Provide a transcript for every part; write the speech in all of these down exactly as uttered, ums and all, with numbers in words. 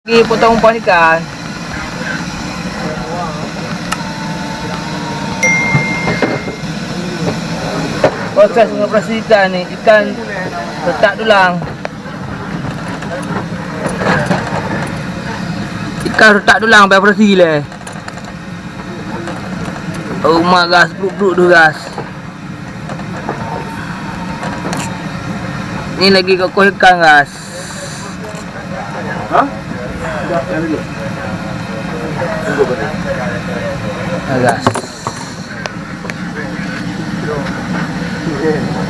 Lagi potong umpan ikan. Proses mengoperasi ikan ni, ikan retak tulang. Ikan retak tulang, bèk operasi lé. Oh, mak gas, bruk-bruk tu gas. Ni lagi kokoh ikan, gas. Hah? Gas.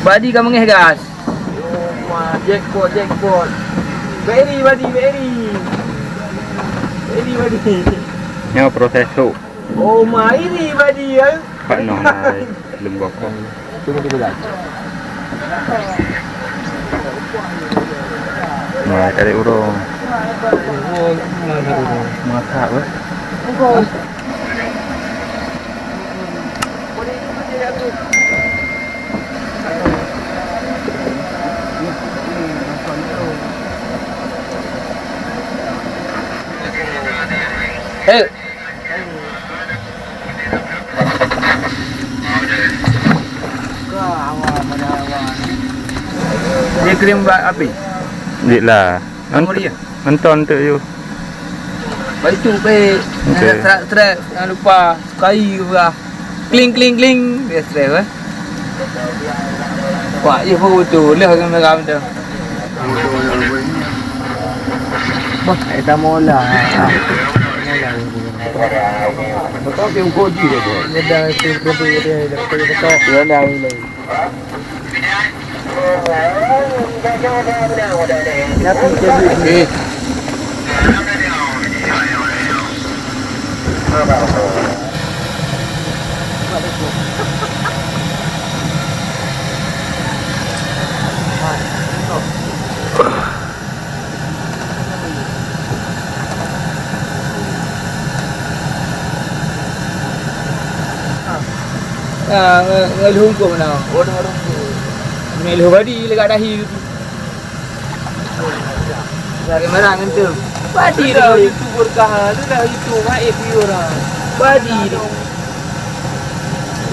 Badi ka meungéh, gas. Wah, jackpot, jackpot. Beri badi, beri. Beri badi. Nyoe proses tu. Oh, ma, ini badi, ya. Pak Noh, hai, leumbok. Tunggu dulu, guys. Nah, cari urung. Masak, weh. Eh. Dia krim ba-, api? Dik lah. Apa dia? Nonton tu you. Baik tu, baik. Okey. Serak-serak, jangan lupa sukai ke bah. Kling, kling, kling. Dia stress, eh. Wah, iya pun betul. Lah, kena ram tu. Bah, eh, tak maulah. Betul, dia ukur je dia tu. Dia dah itu, dia tu, dia dah, dia dah, dia dah. Dia dah, dia dah. Ah, nge-, ngeluh ungkup meunan. Oh, ngeluh ungkup. Ngeluh badi lagak dahi tu. Dari mana ngentu? Badi tu. Dah itu berkah, tu dah itu maif orang. Badi tu.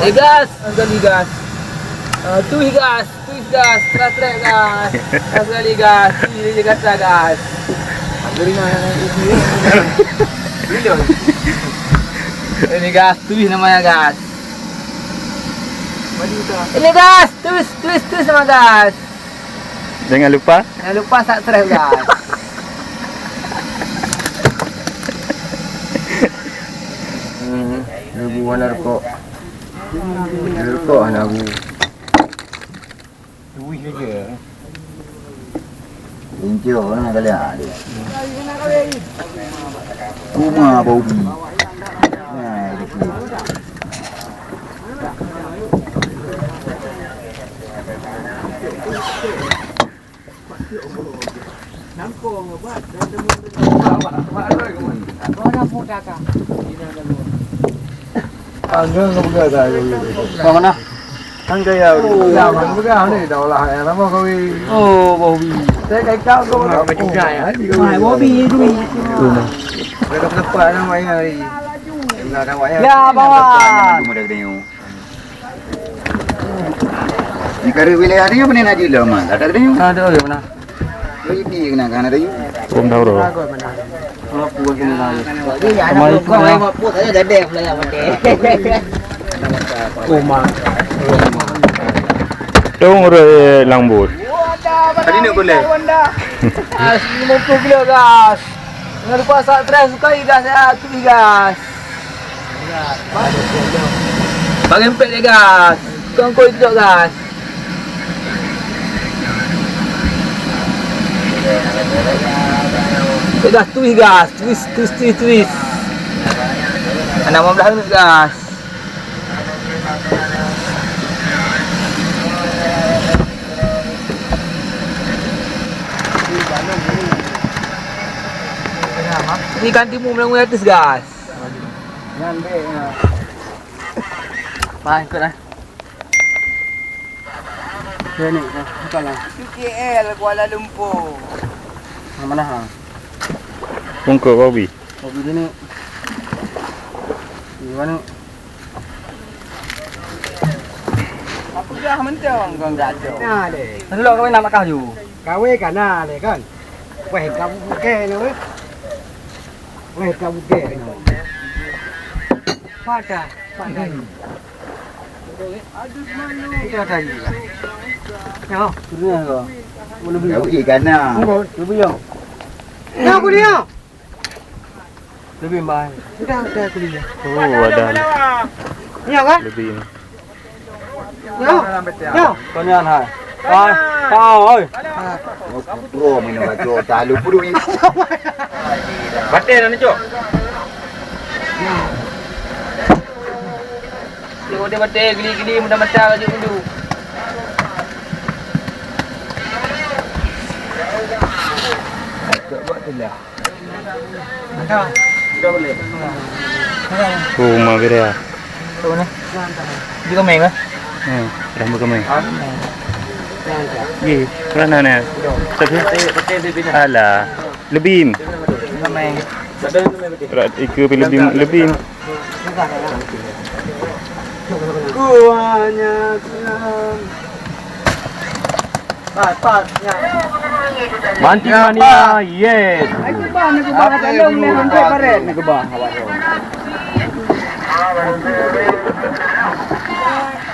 Eh, gas, sekali gas. Ah, tu gas. Tuis gas, trek-trek gas. Gas sekali gas, tuis di Jakarta gas. Beri nama yang itu, ya. Ini gas, tuis namanya gas. Ini gas, tuis, tuis, tuis nama gas. Jangan lupa. Jangan lupa subscribe gas. Hmm, ibu warna rokok. Rokok anak aku. Tuih saja. Inco lah kalian. Cuma bau bi. Nah, itu. Mana? Kan gaya. Oh. Dah, kan pegang ni, dah olah ayah lama kawin. Oh, bau bi. Saya kai kau, kau nak. Oh, ya. Hai, bau bi, duit. Dah dapat nama ayah hari. Dah dapat ayah. Ya, bawan. Di kari wilayah dia, mana nak jula, mah? Tak ada dia. Ada, ya, mana? Ini kena kan ada you. Belum tahu dah. Sama itu lah. Tung re lang bus. Tadi nak boleh. Gas, lima puluh kilo gas. Jangan lupa subscribe, sukai gas ya, tu gas. Bagi empet deh gas. Kongkoi tu gas. Eh, gas, tuis gas, tuis, tuis, tuis, tuis. Enam belas minit gas. Ni kan timu meulangui atas gas. Nyan dek, ya. Bah, ikut lah. Okey, ni, dah, buka lah. Itu K L, Kuala Lumpur. Yang mana, ha? Bungkôh kopi. Kopi sini. Di mana? Apa dah mentong kau enggak ada? Nah, deh. Lalu kau nak makan ju. Kawé kana le kan. Weh, kamu bukan ni weh. Weh, kamu bukan ni. Pada, pada. Kita tadi lah. Ya, sudah lah. Boleh beli. Kawé kana. Boleh beli. Ya, boleh ya. Lebih mai. Sudah, sudah kuliah. Oh, ada. Ya kan? Lebih. Ya. Ya. Kau ni hai. Hai. Hai, oi. Bro, minum kacau, tak lupa duit. Batin nak cok. Tengok dia batin geli-geli, mudah mata kacau dulu. Tak buat tu lah. Oh, ma bira. Di kameng lah. Hmm, dah berkameng. Ye, kerana ni. Tapi alah, lebim. Rat ika pi lebim, lebim. Kuahnya kurang. Manti mania, yes.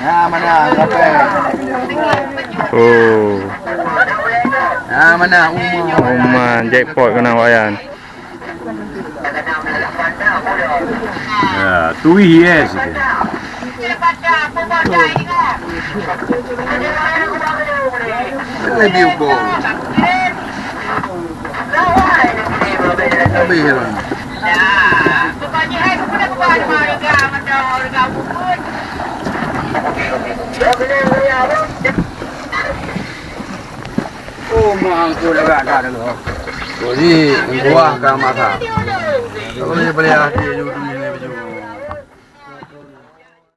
Nah, mana? Siapa? Oh. Nah, mana? Uma. Uma, jackpot kena wayan. Ya, tui yes. Lebih ubah. Lebih heran. Oh, mangkuk lagak dah dulu. Jadi, buah ka masa. Boleh beli hati.